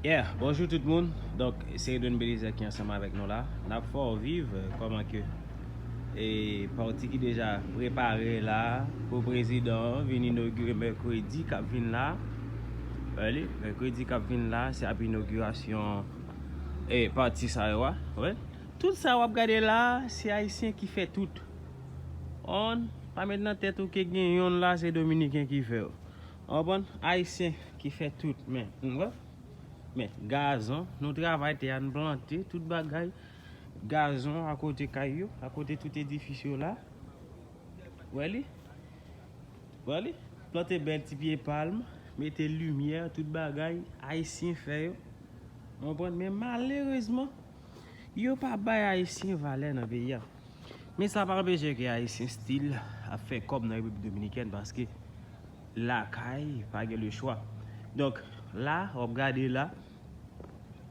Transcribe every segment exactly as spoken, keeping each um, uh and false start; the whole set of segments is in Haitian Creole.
Yeah, bonjou tout moun. Donk, se Edwin Belizaire ki ansanm avèk nou la. N ap fè w viv, euh, kòman ke, e, pati ki deja prepare la pou prezidan an vin inogire mèkredi k ap vin la. Wè li, mèkredi k ap vin la, se ap inogirasyon, e, pati sa yo a. Wè. Tout sa w ap gade la, se Ayisyen ki fè tout. On, pa met nan tèt ou ke gen yonn la, se Dominiken ki fè yo. Ou konprann? Ayisyen ki fè tout, men, hmm, wè. Men, gazon, nou travay tè a, n plante, tout bagay. Gazon akote kay yo, akote tout edifis yo la. Wè li? Wè li? Plante bèl ti pye palm, mete limyè, tout bagay, Ayisyen fè yo. Ou konprann? Men malerezman, yo pa bay Ayisyen valè nan peyi a. Men sa pa anpeche ke Ayisyen still ap fè kòb nan Repiblik Dominikèn paske lakay pa gen le chwa. Donk, la, w ap gade la,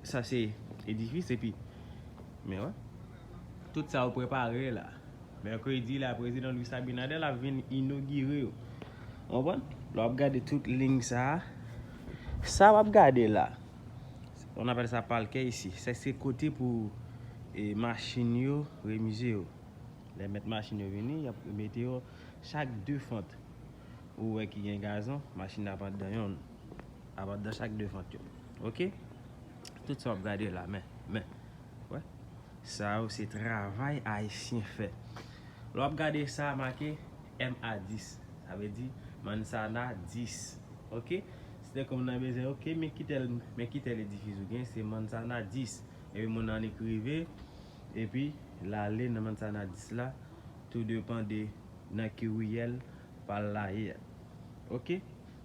sa se edifis, epi, men wè, tout sa yo prepare la. Mèkredi la, prezidan Luis Abinader ap vin inogire yo. Ou konprann? Lè w ap gade tout liy sa a, sa w ap gade la, on appelle ça parquet ici. Sa se kote pou, e, machin yo remize yo. Lè mèt machin yo vini, y ap mete yo chak de fant. Ou wè ki gen gazon, machin ap anndan yonn. Ap anndan chak de fant yo. Oke? Tout sa w ap gade la, men, men. Wè. Sa yo se travay Ayisyen fè. Lè w ap gade sa make M A dis. Sa vle di Manzana dis. Oke? Se te kòm nan bezwen, oke, men ki tèl, men ki tèl edifis ou gen, se Manzana dis. Epi moun nan li k rive, epi l ale nan Manzana dis la, tou depann de nan ki riyèl pa l la ye a. Oke?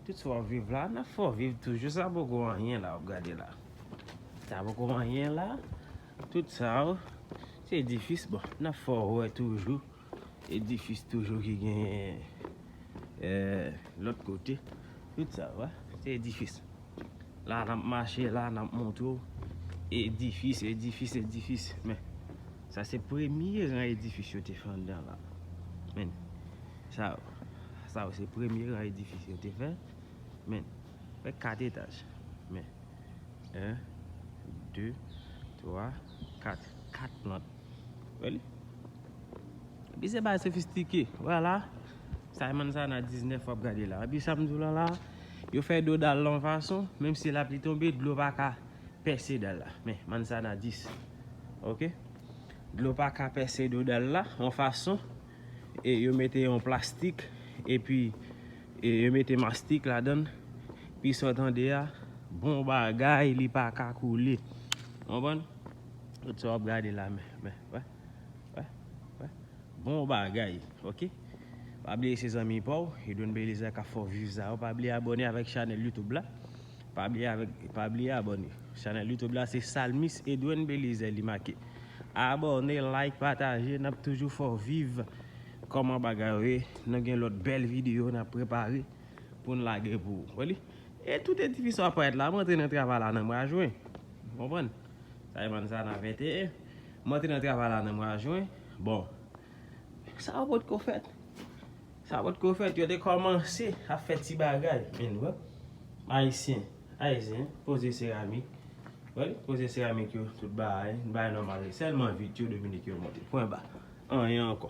Tout sa w ap viv la, n ap fè w viv toujou. Sa poko anyen la, w ap gade la. Sa poko anyen la. Tout sa yo, se edifis, bon, n ap fè w wè toujou. Edifis toujou ki genyen, eh, lòt kote. Tout sa, wè, se edifis. La, n ap mache, la, n ap montre w. Edifis, edifis, edifis. Men, sa se premye ran edifis yo te fè anndan la. Men, sa, sa se premye ran edifis yo te fè. Men, fè kat etaj. Men, en, de, twa, kat. Kat plant. Wè li? Epi se bagay sofistike. Vwala. Sa e Manzana diznèf w ap gade la. Epi sa m di w la la, yo fè do dal la yon fason, menm si lapli tonbe, dlo pa ka pèse dal la. Men, Manzana dis. Oke? Dlo pa ka pèse do dal la, yon fason, e yo mete yon plastik, epi, e yo mete mastik ladan l, pi sa w tande a, bon bagay, li pa ka koule. Konprann? Tout sa w ap gade la, men, men, wè, wè, wè. Bon bagay, oke? Pa bliye se zanmi pa w, Edwin Belizaire k ap fè w viv sa yo. Pa bliye abòne avèk chanèl YouTube la. Pa bliye avèk, pa bliye abòne. Chanèl YouTube la se Salmis Edwin Belizaire li make. Abòne, like, pataje, n ap toujou fè w viv kòman bagay yo ye. Nou gen lòt bèl videyo n ap prepare pou n lage pou ou. Wè li? E tout edifis sa parèt la, m antre nan travay la nan mwa jen. Ou konprann? Sa e Manzana venteyen. M antre nan travay la nan mwa jen. Bon. Sa yo potko fèt. Sa potko fèt. Yo te kòmanse ap fè ti bagay. Men wè. Ayisyen. Ayisyen. Poze seramik. Wè li? Poze seramik yo. Tout bagay. Bagay nòmal. Sèlman vit yo Dominik yo monte. Pwen ba. Anyen ankò.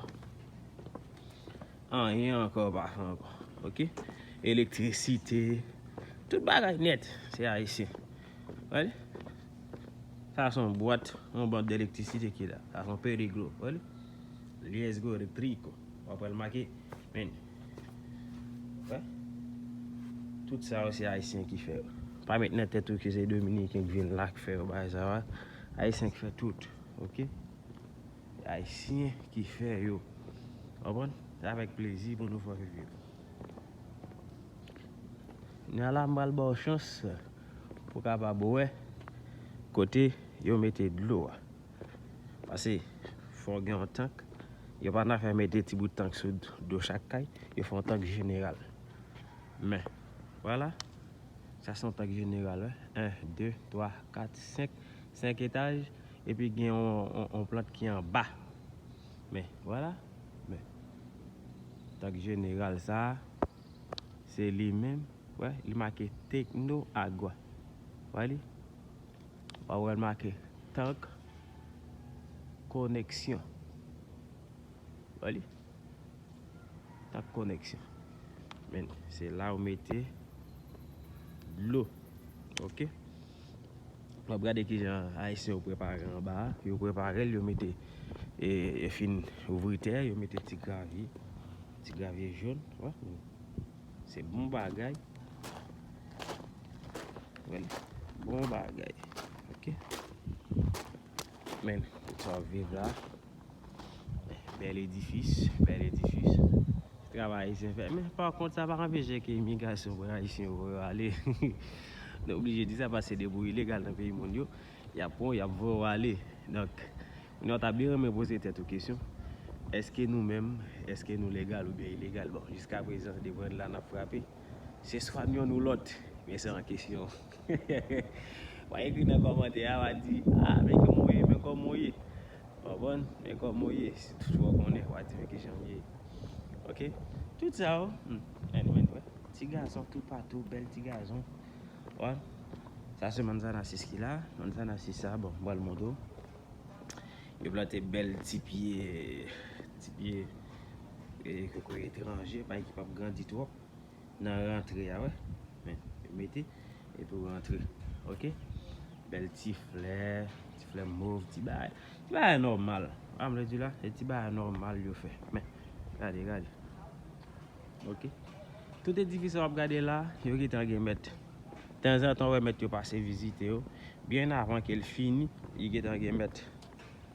Anyen ankò pa fè ankò. Oke? Elektrisite. Tout bagay nèt. Se Ayisyen. Wè li? Sa se yon bwat, yon bwat de elektrisite ki la. Sa se yon periglo. Wè li? Liesgo eléctrico. W ap wè l make. Men. Wè. Tout sa yo se Ayisyen ki fè yo. Pa met nan tèt ou ke se Dominiken ki vin la k fè yo bagay sa yo. Ayisyen ki fè tout. Oke? Ayisyen ki fè yo. Konprann? Se avèk plezi pou nou fè w viv yo. Nan la, m pral ba w chans pou w kapab wè kote yo mete dlo a. Paske fò w gen yon tank. Yo pa nan fè mete ti bout tank sou do chak kay. Yo fè yon tank jeneral. Men, vwala. Sa se yon tank jeneral, wè. En, de, twa, kat, senk. Senk etaj. Epi gen yon, yon, yon plant ki anba. Men, vwala. Men. Tank jeneral sa, se li menm. Wè, li make Tecno Agua. Wè li? W ap wè l make tank koneksyon. Wè li? Tank koneksyon. Men, se la ou mete dlo. Ok? W ap gade kijan Ayisyen yo prepare anba a. Yo prepare l, yo mete, e, yo fin ouvri tè, yo mete ti gravye, ti gravye jòn. Wè, men se bon bagay. Wè, bon bagay. Ok? Men, tout sa w ap viv la. Bèl edifis, bèl edifis. Travay Ayisyen fè. Men, pa kont, sa pa anpeche ke imigrasyon pran Ayisyen yo voye yo ale. Nou oblije di sa paske depi w ilegal nan peyi moun yo, y ap pran w, y ap voye w ale. Donk, kounye a w ta byen renmen poze tèt ou kesyon, èske nou menm, èske nou legal oubyen ilegal? Bon, jiska prezan, depi w la n ap frape. Se swa n yonn ou lòt, men se an kesyon. W a ekri nan kòmantè a, w a di, a, men kòman w ye, men kòman w ye. Konprann? Men kòman w ye, si toutfwa w konnen, w a di, men kijan m ye. Ok? Tout sa yo, hmm, anyway, wè. Ti gason toupatou, bèl ti gason. Wè. Sa se manzana sis ki la. Manzana sis sa, bon, m pral montre w. Yo plante bèl ti pye, ti pye, e, kokoye etranje, bagay ki p ap grandi twòp. Nan rantre a, wè. Men, yo mete, epi w rantre. Ok? Bèl ti flè, ti flè mov, ti bagay. Ti bagay nòmal. A, m vle di la, se ti bagay nòmal yo fè. Men, gade, gade. Ok? Tout edifis sa w ap gade la, yo gentan gen mèt. Tanzantan, w wè mèt yo pase vizite yo. Byen avan ke l fini, li gentan gen mèt.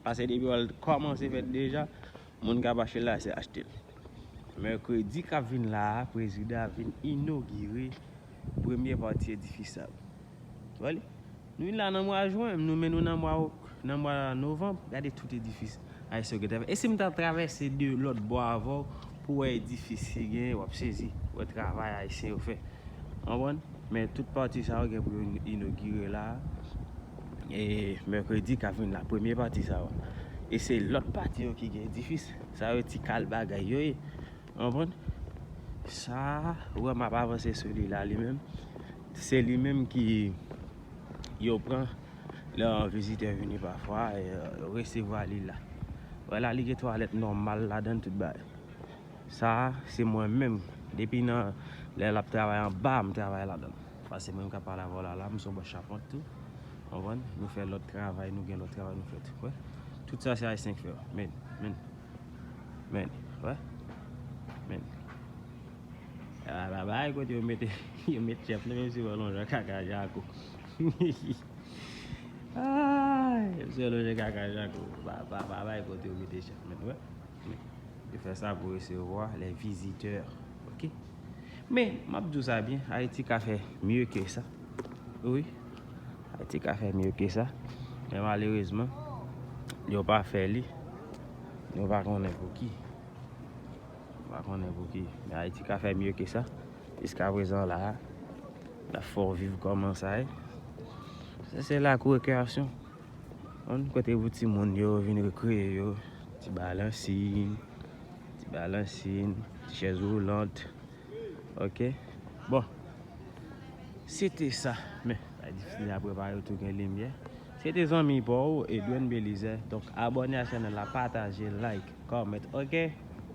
Paske depi w al kòmanse fèt deja, moun k ap achte l la, se achte l. Mèkredi k ap vin la a, prezidan ap vin inogire premye pati edifis sa. Wè li? Nou vin la nan mwa jen, nou men nou nan mwa, nan mwa novanm, gade tout edifis Ayisyen yo gentan fè. E si m ta travèse de lòt bò avè w pou wè edifis ki gen, w ap sezi, wè travay Ayisyen yo fè. Konprann? Men tout pati sa yo gen pou yo inogire la. E mèkredi k ap vin la, premye pati sa yo. E se lòt pati yo ki gen edifis. Sa yo ti kal bagay yo ye. Konprann? Sa, ou wè m ap avanse sou li la li menm. Se li menm ki yo pran lè yon vizitè vini pafwa, e, yo resevwa li la. Wè la, li gen twalèt nòmal ladan l, tout bagay. Sa, se mwen menm. Depi nan lè l ap travay anba, m travay ladan l. Paske mwen menm k ap pale avè w la, la, m se yon bòs chapant tou. Konprann? Nou fè lòt travay, nou gen lòt travay nou fè tou. Wè. Tout sa se Ayisyen k fè yo. Men, men. Men. Wè. Men. A, ba, ba, kote yo mete, yo met chèf nan, menm si w wè lonjan kaka jako. Ay, se lonje kaka jako. Ba, ba, ba, bay kote yo mete chèf, men, wè. Men, yo fè sa pou resevwa les visiteurs. Ok? Men, m ap di w sa byen, Ayiti ka fè mye ke sa. Wi. Ayiti ka fè mye ke sa. Men malerezman, yo pa fè li. Nou pa konnen pou ki. Nou pa konnen pou ki. Men Ayiti ka fè mye ke sa. Jiska prezan la, n ap fè w viv kòman sa ye. Sa se lakou rekreyasyon. Yon kote pou timoun yo vin rekreye yo. Ti balansin, ti balansin, ti chèz woulant. Ok? Bon. Se te sa. Men, sa difisil apre pa yo tou gen limyè. Se te zanmi pa w, Edwin Belizaire. Donk, abòne a chanèl la, pataje, like, comment. Ok?